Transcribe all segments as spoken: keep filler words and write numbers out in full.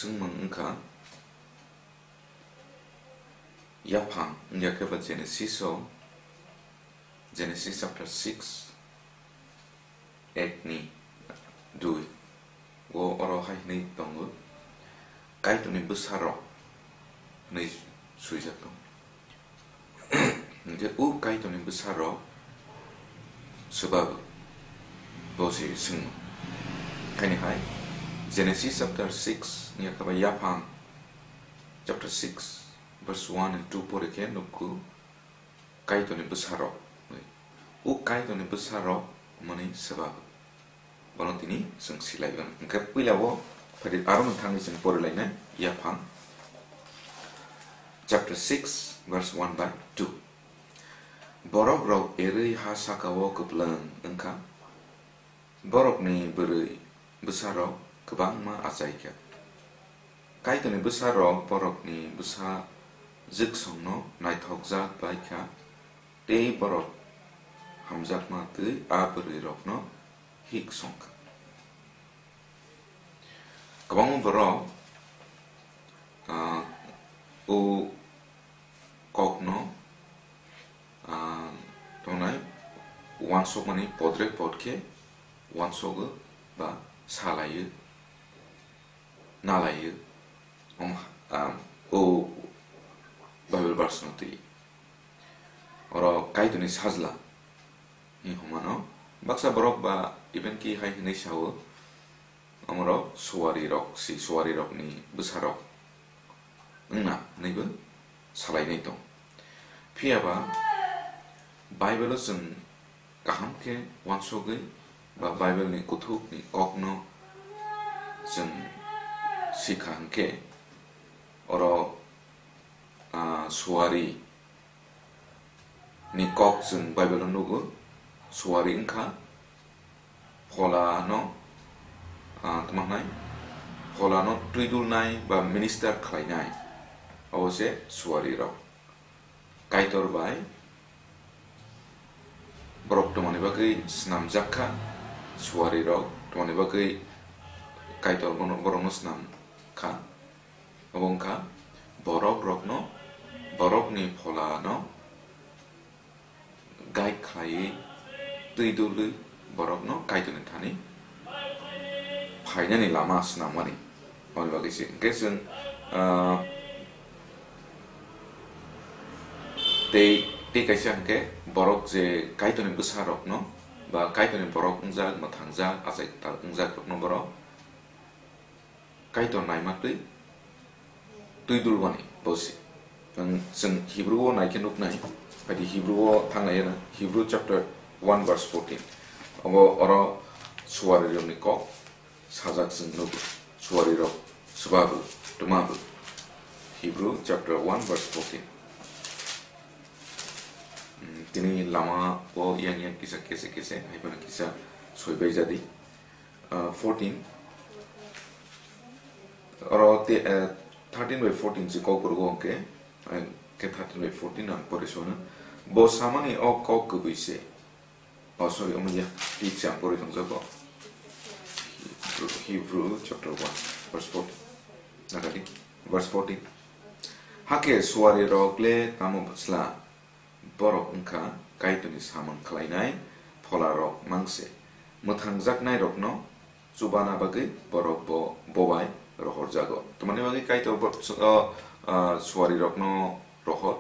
Swngmung wngkha yaphang, wngya khe ba Genesis o, Genesis chapter six, ek ni dui. O oro hai hwnwi tongo, Kaitorni bwsarok hwnwi swijak tongo. Hwnkhe o Kaitorni bwsarok swbago, bo se swngmung. Haini hai Genesis chapter six ni yakha bai yaphang chapter six verse one and two pore khe nukgo, Kaitorni bwsarok hwnwi. O Kaitorni bwsarok hwnmani swbago. Bono tini chwng silai mano. Hwnkhe puila o phaidi aro no thangwi chwng porilainai yaphang chapter six verse one by two. Borok rok erwi ha saka o kwplwng wngkha, borokni bwrwi bwsarok kwbangma achaikha. Kaitorni bwsarok borokni bwsa jwksongno naithokjak bai kha, tei borok hamjakma twi a bwrwirokno hik songkha. Kwbangma borok, ah, o kokno, ah, tongnai uansukmani podrek pod khe uansugo ba salaio, nalaio, om, ah, o Bible verse no twi. Oro Kaitorni sajla hinwi hwnmano. Baksa borok ba even ki hai hwnwi sao, omorok suarirok si, suarirokni bwsarok wngna hwnwibo salainai tong. Phiya ba Bible-o chwng kaham khe uansugwi ba Bible-ni kuthukni kokno chwng sikha hwnkhe, oro, ah, suari ni kok chwng Bible-o nugo, suari wngkha pholano, ah, tamo hwnai, pholano twidulnai ba minister khlainai, abo se suari rok. Kaitor bai borok tongmani bagwi snamjak kha, suari rok tongmani bagwi Kaitor bono, borokno snam kha. Obo wngkha borok rokno, borokni pholano guide khlaiwi, twi dulwi borokno Kaitorni thani phainani lama swnamani. Aboni bagwi se hwnkhe chwng, ah, tei, tei kaisa hwnkhe borok je Kaitorni bwsa rokno ba Kaitorni borok wngjak, mwthangjak, achai kwtal wngjak rokno borok Kaitor naima twi, twi dulbani bosi. Ang chwng Hebrew o naikhe nuknai, phaidi Hebrew o thangnai, Hebrew chapter one verse fourteen. Obo oro suari rokni kok sajak chwng nugo. Suari rok swbabu, twmabu. Hebrew chapter one verse fourteen. Hmm, tini lama o yang yang kisa kese kese, hai phano kisa soibai jadi. Ah, fourteen. Oro te, eh, thirteen by fourteen se kok kwrwgo hwnkhe, eh, khe thirteen by fourteen ang pore sona. Bo samani o kok kwbwi se. Oh, sorry, omo ya, teach ang pore tongjago. Hebrew, Hebrew chapter one, verse fourteen. Nagadi, verse fourteen. Hakhe suari rok le tamo bwsla? Borok wngkha Kaitorni samung khlainai pholarok mangse. Mwthangjaknairokno chubana bagwi borok bo, bo bai rohorjago. Tamoni bagwi Kaitor bo, o, ah, suarirokno rohor,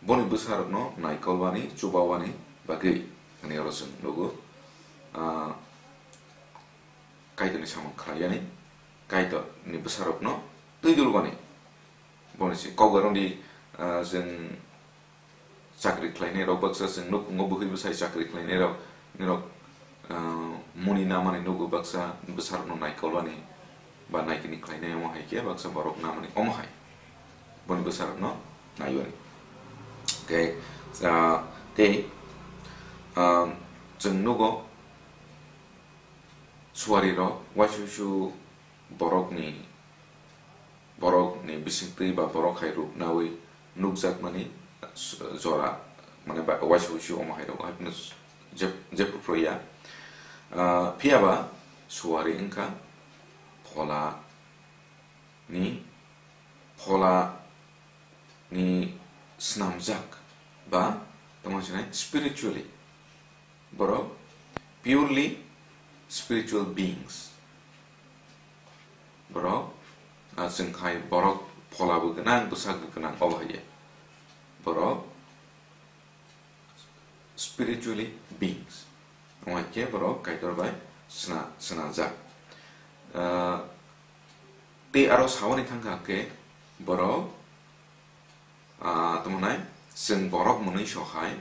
boni bwsarokno naikolwani, chubawani bagwi, hwnwi oro chwng nugo. Ah, Kaitorni samung khlaiyani, Kaitorni bwsarokno twi dulbani. Boni si kok bai rwdi, ah, chwng chakri khlainai rok baksa, chwng nukhungo bwkhwi bwsai chakri khlainai rok, nirok, ah, muni namani nugo baksa, bwsarokno naikolwani ba naikini khlainai omo hai khe baksa borok namani omo hai. Boni bwsarokno naiwani. Khe, ah, tei, ah, chwng nugo suari rok waisuisu borokni, borokni bisingtwi ba borok hai ruknawi nukjakmani jora, mane ba waisa waisa omo hai rok hai phano jep-, jephru phuru ya. Ah, phiya ba suari wngkha phola ni phola ni snamjak ba tamo sinai spiritually borok purely spiritual beings. Borok, ah, chwng hai borok phola bo gwnang, bwsak bo gwnang, obo hai ya. Borok spiritually beings. Omo hai khe borok Kaitor bai sna-, swnamjak. Ah, tei aro sawani thangkha khe borok, ah, tamo nai, chwng borok mwnwi sohai,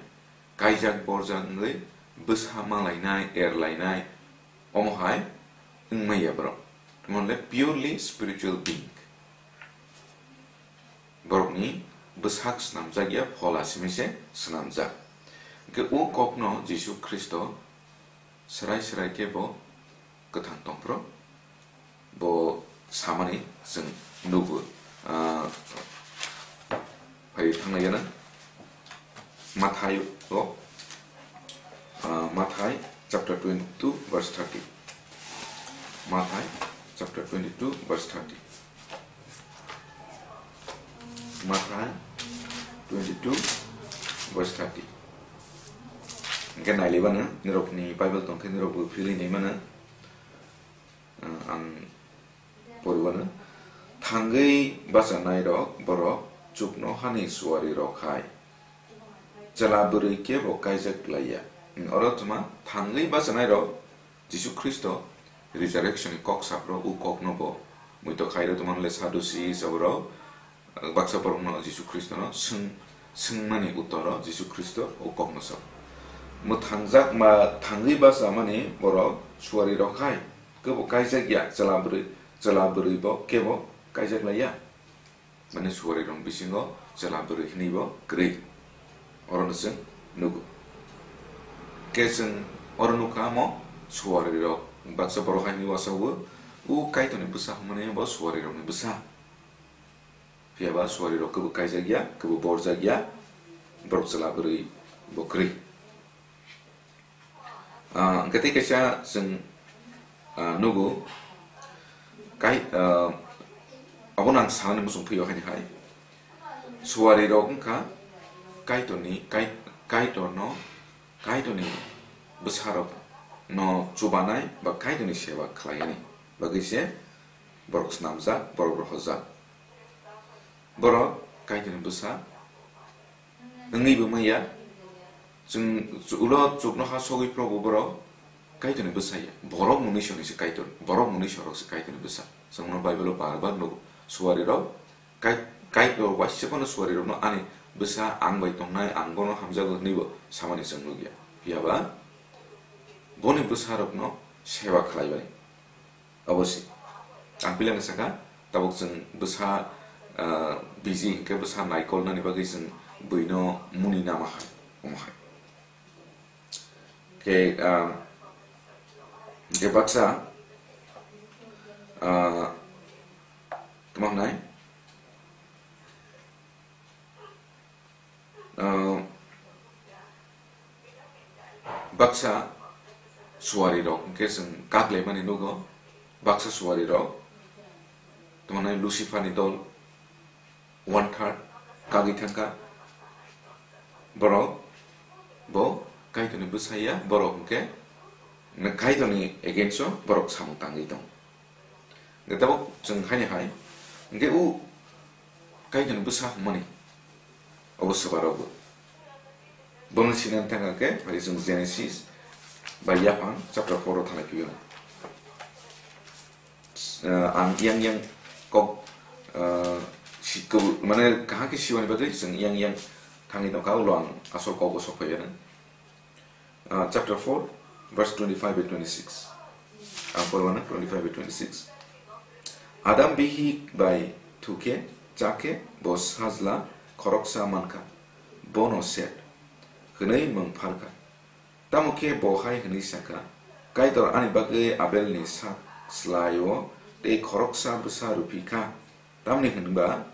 kaijak borjak wngwi bwsa malainai, erlainai, omo hai wngmaya borok. Tamo le purely spiritual being. Borokni bwsak snamjak ya, phola simi se snamjak. Hwnkhe o kokno Jisu Khristo swrai swrai khe bo kwthang tongphuru bo samani chwng nugo. Ah, phai thanglaiya na Mathai o, ah, Mathai chapter twenty-two verse thirty. Mathai chapter twenty-two verse thirty. Mathai twenty-two verse thirty. Hwnkhe nailaiba no, nirokni Bible tongkhe nirokbo philwi naimano. Ah, ang poriwano, thangwi bachanairok borok chuknohani suarirok hai chwla bwrwi kebo kaijak laiya. Oro tuma thangwi bachanairok Jisu Khristo resurrection ni kok saprok, u kokno bo muitok khairok tongmani le Sadducees aborok, baksa borokno Jisu Khristono swng-, swngmani uttoro Jisu Khristo o kokno sa. Mwthangjakma thangwi bachamani borok suarirok hai kebo kaijak ya, chwla bwrwi, chwla bwrwi bo kebo kaijak laiya. Mane suarirok bisingo chwla bwrwi hinwi bo kwrwi. Orono chwng nugo. Khe chwng oro nukha mo suarirok baksa borok hai hinwi uansukgo, u Kaitorni bwsa hwnmani bo suarirokni bwsa. Phiya ba suarirok kwbo kaijak ya, kwbo borjak ya, borok chwla bwrwi bo kwrwi. Ah, hwnkhe tei kaisa chwng, ah, nugo, kai-, ah, abono ang sanani muchung phio haini hai. Suarirok wngkha Kaitorni, Kai-, Kaitorno, Kaitorni bwsarokno chubanai ba Kaitorni seba khlainani bagwi se borok snamjak, borok rohorjak. Borok Kaitorni bwsa wngwi bo manya. Chwng ulo chuknoha sogwi phuru bo borok Kaitorni bwsa ya. Borok mwnwi soni se Kaitor, borok mwnwi sorok se Kaitorni bwsa. Chwngno Bible-o bar bar nugo. Suarirok Kai-, Kaitor waisa phano suarirokno ani bwsa ang bai tongnai, ang bono hamjago hwnwi bo samani chwng nukya. Phiya ba boni bwsarokno seba khlaibai. Obo se. Ang pilano sakha, tabuk chwng bwsa, ah, biji hinkhe bwsa naikolnani bagwi chwng buino muni nama hai, omo hai. Khe, ah, je baksa, ah, tamo hnai? Ah, baksa suarirok hwnkhe chwng kak laimani nugo, baksa suarirok tamo hnai Lucifer ni dol, one third kagwi thangkha. Borok bo Kaitorni bwsa ya, borok hwnkhe Kaitorni against o borok samung tangwi tong. Hwnkhe tabuk chwng haini hai, hwnkhe o Kaitorni bwsa hwnmani obo swbarogo. Bono sinani thangkha khe, phai chwng Genesis bai Yaphang chapter four o thanglai phio. Ah, ang yang yang kok, ah, si-, kebo-, mane kaham khe siwani bagwi chwng yang yang thangwi tongkha, ulo ang asol kok o sok phaiya nang. Ah, chapter four, verse twenty-five bai twenty-six. Ang pormano twenty-five bai twenty-six. Adam bihik bai thukhe, chakhe, bo sajla khoroksa mankha, bono Set hwnwi mung pharkha. Tamo khe bo hai hwnwi sakha, Kaitor ani bagwi Abelni sak slai-o tei khoroksa bwsa rwphi kha. Tamni hwnba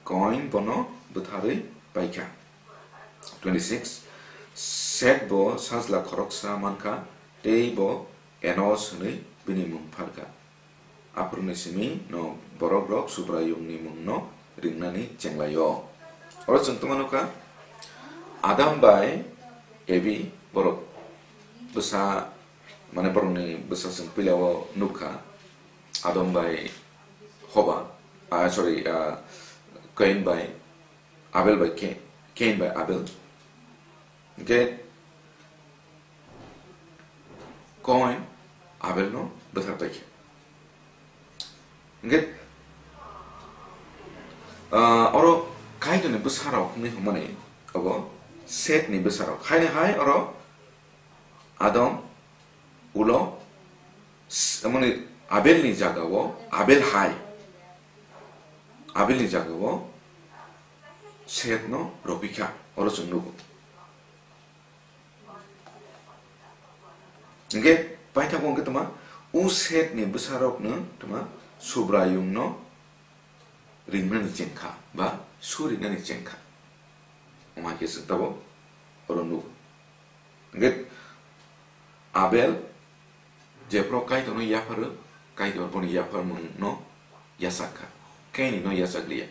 Koin bono butharwi paikha. Twenty-six, Set bo sajla khoroksa mankha, tei bo Enos hwnwi bini mung pharkha. Aphuruni simi no borok rok Subraiyungni mungno ringnani chenglaio. Oro chwng tongma nukha, Adam bai Evi borok bwsa, mane borokni bwsa chwng puilao nukha, Adam bai Hoba, ah, sorry, ah, Kain bai Abel bai Ke-, Kain bai Abel. Hingke Koin Abelno bwthar paikha. Hingke, ah, oro Kaitorni bwsarok hwnwi hwnmani abo Setni bwsarok. Haino hai oro Adam ulo s-, mani Abelni jagao Abel hai. Abelni jagao Setno ropikha, oro chwng nugo. Hingke paithago hingke tma, u Setni bwsarokno tma Subraiyungno ringnani chengkha ba surinani chengkha. Omo hai khe chwng tabuk oro nugo. Hingke Abel jephru Kaitorno yapharo, Kaitor boni yapharmungno yachak kha, Kainino yachak liya.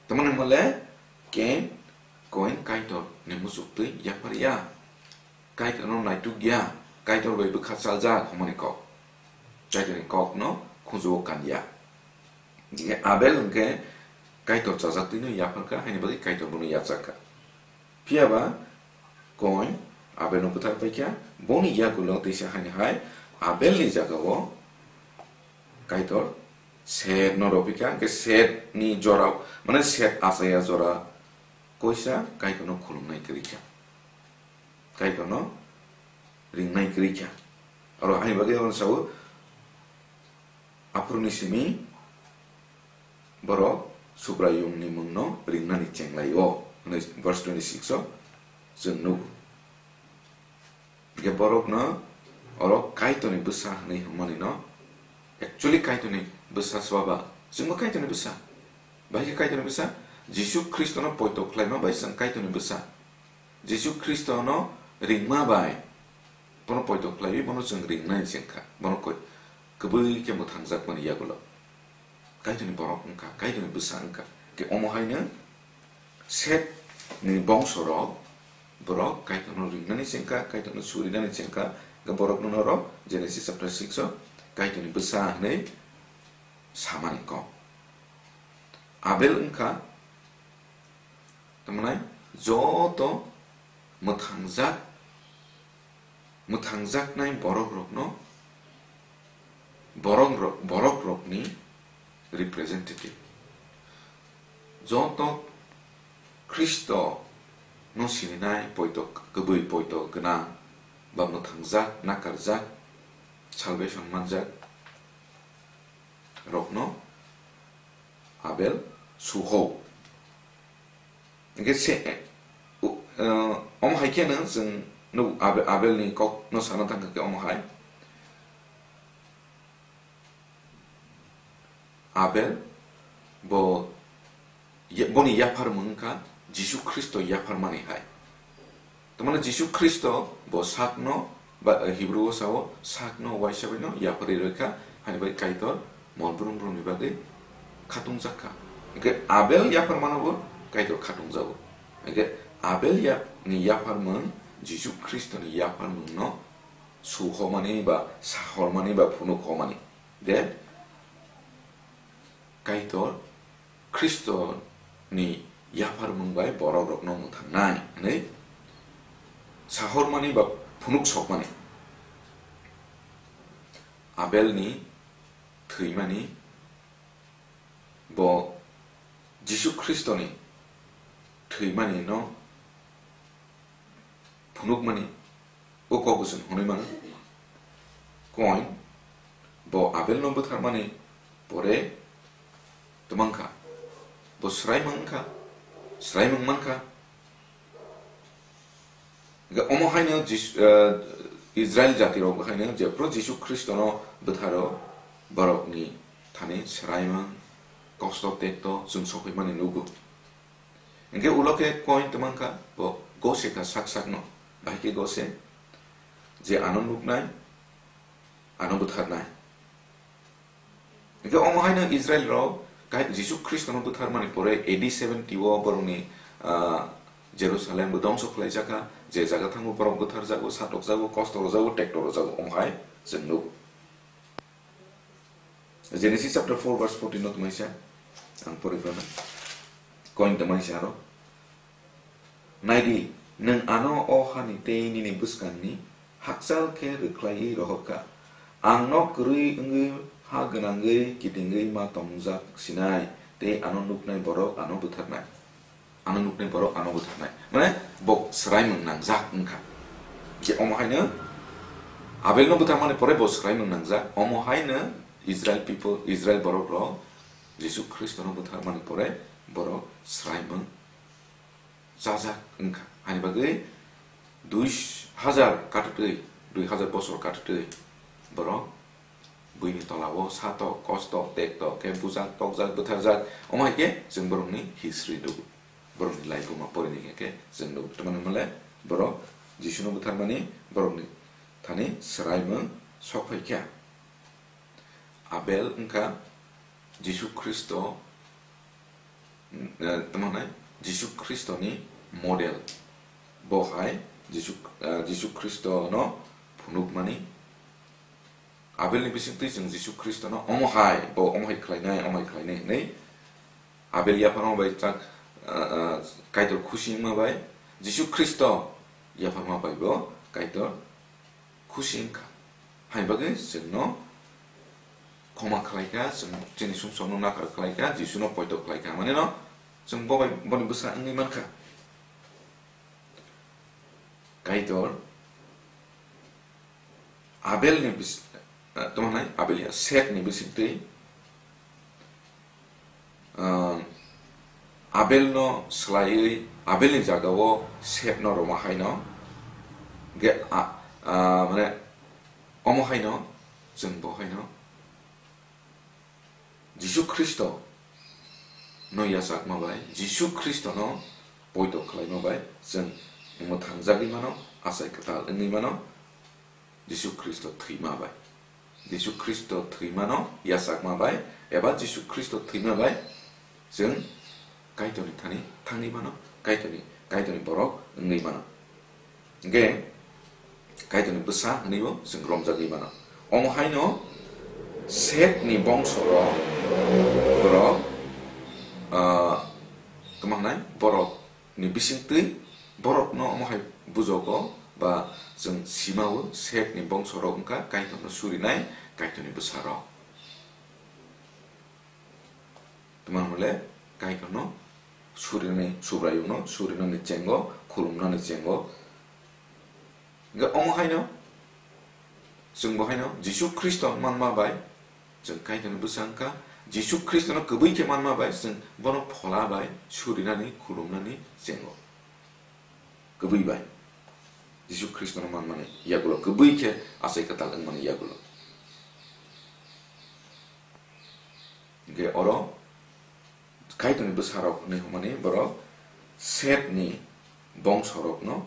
Tamoni hwnmale Kain, Koin Kaitorni muchuk twi yaphar ya, Kaitorno naituk ya, Kaitor bai bwkha chaljak hwnmani kok, Kaitorni kokno khunjugo kan ya. Hingke Abel hingke Kaitor chajak twino yapharkha, haini bagwi Kaitor bono yachakha. Phiya ba Koin Abelno bwthar paikha, boni yagulo teisa haini hai Abelni jagao Kaitor Setno ropikha, hingke Setni jorao, mane Set achaya jora koisa Kaitorno khulumnai kwrwikha, Kaitorno ringnai kwrwikha. Oro haini bagwi abono sao, Aphuruni simi borok Subraiyungni mungno ringnani chenglaio, hwnwi verse twenty six o chwng nugo. Hingke borokno oro Kaitorni bwsa hwnwi hwnmani no, actually Kaitorni bwsa swaba, chwngbo Kaitorni bwsa. Bahai khe Kaitorni bwsa, Jisu Khristono poito khlaima bai chwng Kaitorni bwsa. Jisu Khristono ringma bai bono poito khlaiwi bono chwng ringnai se wngkha. Bono koi-, kwbwi khe mwthangjakmani yagulo Kaitorni borok wngkha, Kaitorni bwsa wngkha. Khe omo haino Setni bongsorok borok Kaitorno ringnani se wngkha, Kaitorno surinani se wngkha. Khe borokno norok Genesis chapter six o Kaitorni bwsa hwnwi samani kok. Abel wngkha, tamani joto mwthangjak, mwthangjaknai borokrokno, borok, borokrokni representative. Joto Khristono sininai poito, kwbwi poito gwnang ba mwthangjak, nakarjak, salvation manjak rokno Abel suho. Hingke se, u-, eh, omo hai kheno chwng nuk Abe-, Abelni kokno sana thangkha khe omo hai. Abel bo ya-, boni yapharmung wngkha Jisu Khristo yapharmani hai. Tamani Jisu Khristo bo sakno ba, eh, Hebrew o sao sakno waisa baino yapharwi rwkha, hani bai Kaitor mol brum brumni bagwi khatungjak kha. Hingke Abel yapharmano bo Kaitor khatungjago. Hingke Abel ya-, ni yapharmung Jisu Khristoni yapharmungno suhomani ba sahormani ba phunukhomani. De Kaitor Khristoni yapharmung bai borokrokno mwthangnai hwnwi sahormani ba phunuk sokmani. Abelni thwimani bo Jisu Khristoni thwimanino phunukmani, o kok bo chwng hwnwi mano. Koin bo Abelno butharmani pore twmang kha, bo swraimung wng kha, swraimung man kha. Hingke omo haino Jis-, eh, Israel jatirok haino jephru Jisu Khristono bwtharo borokni thani swraimung, kosto tekto chwng sokphaimani nugo. Hingke ulo khe Koin twmang kha, bo gose kha sak sakno, bahai khe gose, je ano nuknai, ano butharnai. Hwnkhe omo haino Israel rok kai-, Jisu Khristono butharmani pore A D seventy o borokni, ah, Jerusalem bo dongso khlaijakha, je jaga thango borok butharjago, satokjago, kosto rwjago, tekto rwjago, omo hai chwng nugo. Genesis chapter four verse fourteen no tongmani sa ang porwi phano. Koin tongmani sa aro. Naidi, nwng ano o hani tei nini bwskangni hakchal khe rwkhlaiwi rohorkha. Ang nok kwrwi wngwi ha gwnangwi kitingwi ma tongjak sinai, tei ano nuknai borok ano butharnai. Ano nuknai borok ano butharnai. Mane, bo swraimung nangjak wngkha. Je omo haino Abelno butharmani pore bo swraimung nangjak. Omo haino Israel people, Israel borok rok Jisu Khristono butharmani pore borok swraimung chajak wngkha. Hani bagwi dui hazar katutwi, dui hazar bosor katutwi borok buini tolao satok, kosto, tekto khe bujak, tokjak, butharjak. Omo hai khe chwng borokni history nugo. Borokni laibuma porini khe chwng nugo. Tamani hwnle borok Jisuno butharmani borokni thani swraimung sok phai kha. Abel wngkha Jisu Khristo, eh, tamo hwnai Jisu Khristoni model. Bo hai Jisu, eh, Jisu Khristono phunukmani. Abelni bisingtwi chwng Jisu Khristono omo hai, bo omo hai khlainai, omo hai khlainai hwnwi Abel yapharma bai chak, eh, eh, Kaitor khusi wngma bai, Jisu Khristo yapharma bai bo Kaitor khusi wngkha. Hai bagwi chwngno khoma khlaikha, chwng chini sumsokno nakar khlaikha, Jisuno poito khlaikha. Manino chwng bo bai, boni bwsa wngwi mankha. Kaitor Abelni bis-, eh, tamo hwnai Abel ya, Setni bisingtwi, um, Abelno swlaiwi Abelni jagao Setno rwma haino, ge-, a-, a, mane, omo haino, chwng bo haino, Jisu Khristo no yachakma bai, Jisu Khristo no poito khlaima bai, chwng mwthangjagwi mano, achai kwtal wngwi mano, Jisu Khristo thwima bai. Jisu Khristo thwimano yachakma bai, eba Jisu Khristo thwima bai, chwng Kaitorni thani thangwi mano, Kaitorni, Kaitorni borok wngwi mano. Hingke Kaitorni bwsa hwnwibo chwng romjagwi mano. Omo haino Setni bongsorok borok, ah, tamo hwnai borokni bisingtwi borokno omo hai bujogo ba chwng simao Setni bongsorok wngkha Kaitorno surinai Kaitorni bwsarok. Tamo hwnle Kaitorno surinani, Subraiyungno surinani chengo, khulumnani chengo. Hingke omo haino, chwng bo haino Jisu Khristo manma bai, chwng Kaitorni bwsa wngkha, Jisu Khristono kwbwi khe manma bai, chwng bono phola bai surinani, khulumnani chengo. Kwbwi bai. Jisu Khristono manmani yagulo, kwbwi khe achai kwtal wngmani yagulo. Hingke oro Kaitorni bwsarok hwnwi hwnmani borok Setni bongsorokno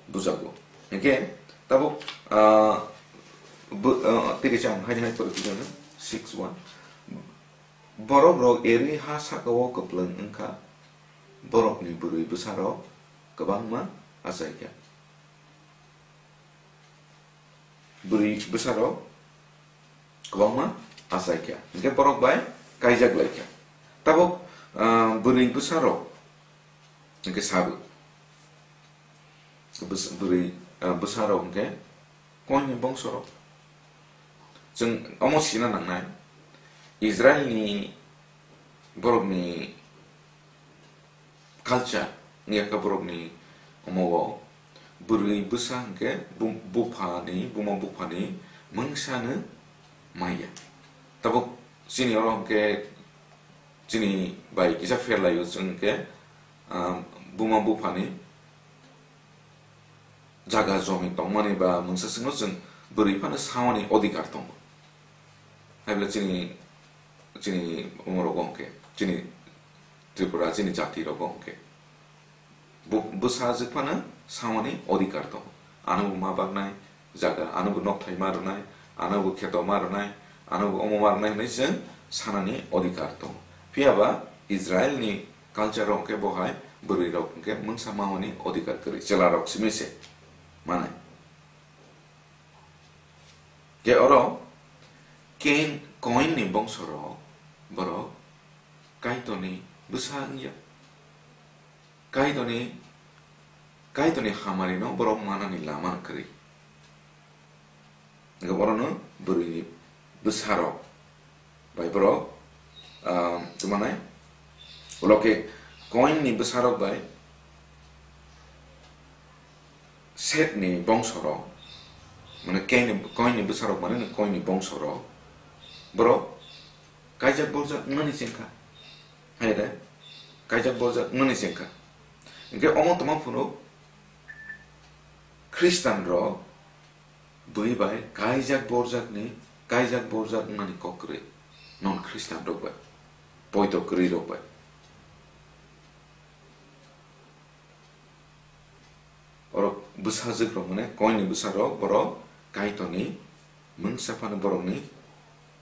bujago. Hingke tabuk, ah, bo-, ah, tiri chang haini hai pore twijano six one. Borok rok erwi ha saka-o kwplwng wngkha, borokni bwrwi bwsarok kwbangma achaikha. Bwrwi bwsarok kwbangma achaikha, hingke borok bai kaijak laikha. Tabuk, ah, bwrwi bwsarok hingke sabo. Bwsa-, bwrwi, ah, bwsarok hingke koinwi bongsorok. Chwng omo sina nangnai, Israilni borokni culture wngya kha borokni omo o bwrwi bwsa hwnkhe bu-, buphani, buma buphani mungsano maya. Tabuk chini oro hwnkhe chini bai kisa pherlaio chwng hwnkhe, ah, buma buphani jaga jomi tongmani ba mungsa swngno chwng bwrwi phano samani odhikar tongo. Hai bwle chini, chini umorogo hwnkhe, chini Tripura, chini jati rogo hwnkhe. Bu-, bwsa jwk phano samani odhikar tongo. Ano bo ma baknai jaga, ano bo nokthai ma rwnai, ano bo kheto ma rwnai, Ano bo omo ma rwnai hwnwi chwng sanani odhikar tongo. Phiya ba Israel ni culture rok hwnkhe bo hai bwrwi rok hwnkhe mungsa mamani odhikar kwrwi, chwla rok simi se manai. Khe oro Cain, Koin ni bongso rok borok Kaitor ni bwsa wngya. Kaitor ni, Kaitor ni hamari no borok manani lama kwrwi. Hingke borokno bwrwini bwsarok bai borok, ah, tongmanai. Ulo khe Koinni bwsarok bai Setni bongsorok, mane Koinni, Koinni bwsarok mane Koinni bongsorok, borok kaijak borjak wngnani chengkha. Hai de, kaijak borjak wngnani chengkha. Hingke omo tongma phunu Khristanrok bui bai kaijak borjakni, kaijak borjak wngnani kok kwrwi non Khristanrok bai, poito kwrwirok bai. Borok bwsajwk rok mane Koinni bwsarok, borok Kaitorni mungsa phano borokni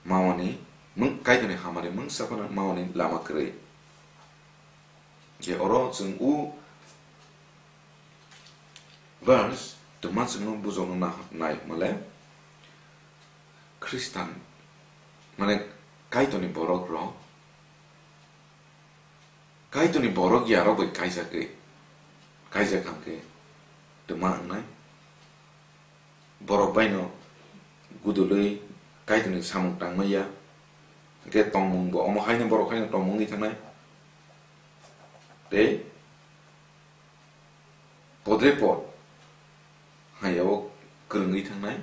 mawani mung-, Kaitorni hamari mungsa phano mawani lama kwrwi. Je oro chwng u verse twma chwngno bujokna na-, nai male Khristan mane Kaitorni borok rok Kaitorni borok yarok bai kaijagwi, kaijak hwnkhe twma wngnai. Borok baino gudulwi Kaitorni samung tangmaya. Hwnkhe tongmungbo omo haino borok haino tongmung wngwi thangnai. Tei podre pod hayao kwrwngwi thangnai,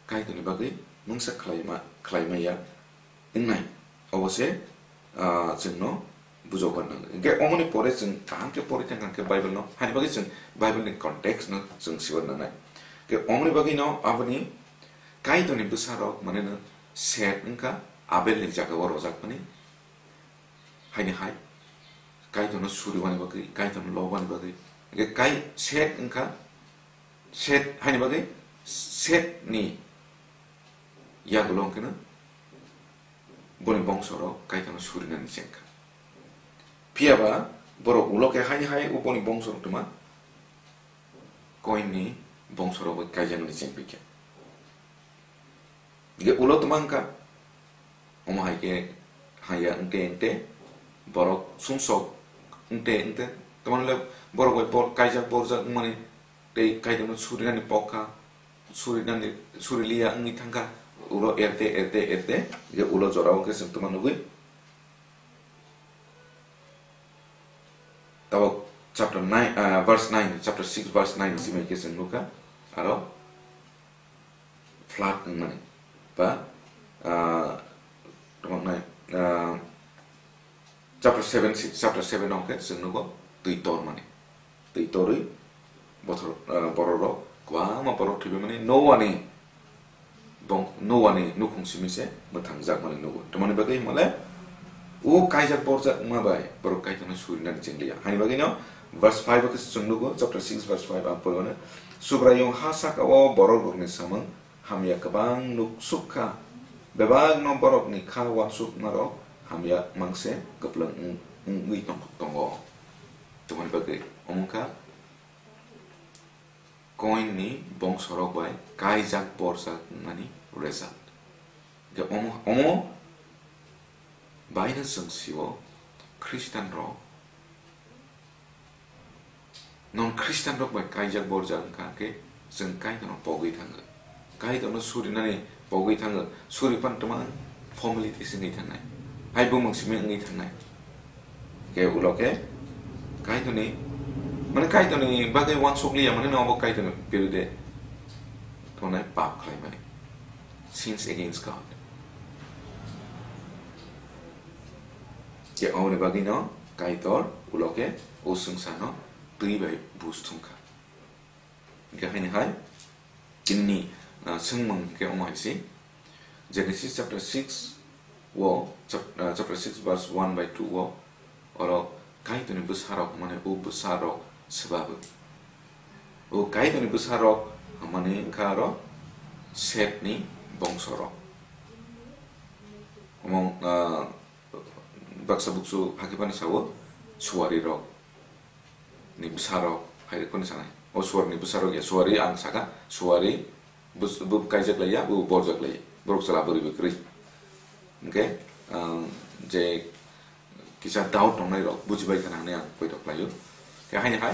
Kaitorni bagwi mungsa khlaima, khlaimaya wngnai. Obo se, ah, chwngno bujokna nango. Hingke omoni pore chwng kaham khe pori thangkha khe Bible no, hani bagwi chwng Bible ni context no chwng sibar nangnai. Hingke omoni bagwi no aboni Kaitorni bwsarok mane no Set wngkha, Abel ni jaga o rojak mani. Haini hai, Kaitorno suriwani bagwi, Kaitorno lobani bagwi. Hingke Kai-, Set wngkha, Set haini bagwi, Setni yagulo hwnkhe no boni bongsorok Kaitorno surinani chengkha. Phiya ba borok ulo khe haini hai o boni bongsorok twma Koinni bongsorok bai kaijaknani chengpikha. Hingke ulo twma wngkha, omo hai khe haya wngte wngte borok sumsok wngte wngte, tamani le borok bai bor kaijak borjak wngmani tei Kaitorno surinani pok kha, surinani, suriliya wngwi thangkha, ulo erte, erte, erte, hingke ulo jorao khe chwng twma nugwi. Tabok chapter nine, ah, verse nine, chapter six, verse nine simi khe chwng nukha, aro flood wngmani ba, ah, tongmani, ah, chapter seven, six, chapter seven o khe chwng nugo twi tormani. Twi torwi bothor, ah, bororok kwbangma borok thwibamani Noani bong-, Noani nukhung simi se mwthangjakmani nugo. Tamoni bagwi himale o kaijak borjak wngma bai borok Kaitorno surinani chengliya. Hani bagwino verse five o khe chwng nugo, chapter six verse five ang pormano, Subraiyung ha saka o borok rokni samung hamya kwbang nuk suk kha, bebakno borokni kha uansukmarok hamya mangse kwplwng wng-, wngwi tong-, tongo. Tamoni bagwi omo wngkha Koinni bongsorok bai kaijak borjak wngnani result. Hingke omo, omo baino chwng sio Khristanrok, non Khristanrok bai kaijak borjak wngkha khe chwng Kaitorno pogwi thango. Kaitorno surinani pogwi thango, suri pan twmang formality se wngwi thangnai, hai bumung simi wngwi thangnai. Khe ulo khe Kaitorni, mane Kaitorni bagwi uansuk liya, mane no obo Kaitorni birude tongnai pap khlaimani, sins against God. Khe oboni bagwino Kaitor ulo khe o swngcharno twi bai buj thumkha. Hingke haini hai, tinini, ah, swngmung hingke omo hai se, Genesis chapter six o, chap-, ah, chapter six verse one by two o, oro Kaitorni bwsarok, mane o bwsarok swbabu. O Kaitorni bwsarok, mane wngkha oro Setni bongsorok. Omo, ah, baksa buksu hakhe phano sao, suari rok ni bwsa rok hai rok phano sanai. O suari ni bwsa rok ya, suari ang saka, suari bus-, bo kaijak lai ya, bo borjak lai, borok chwla bwrwi bo kwrwi. Hwnkhe, ah, je kisa doubt tongnai rok bujibai khana hwnwi ang poito khlaio. Khe haini hai,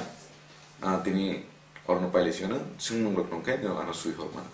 ah, tini orono pailai singano swngmung rok tongkhe, nini ano sui hor mano.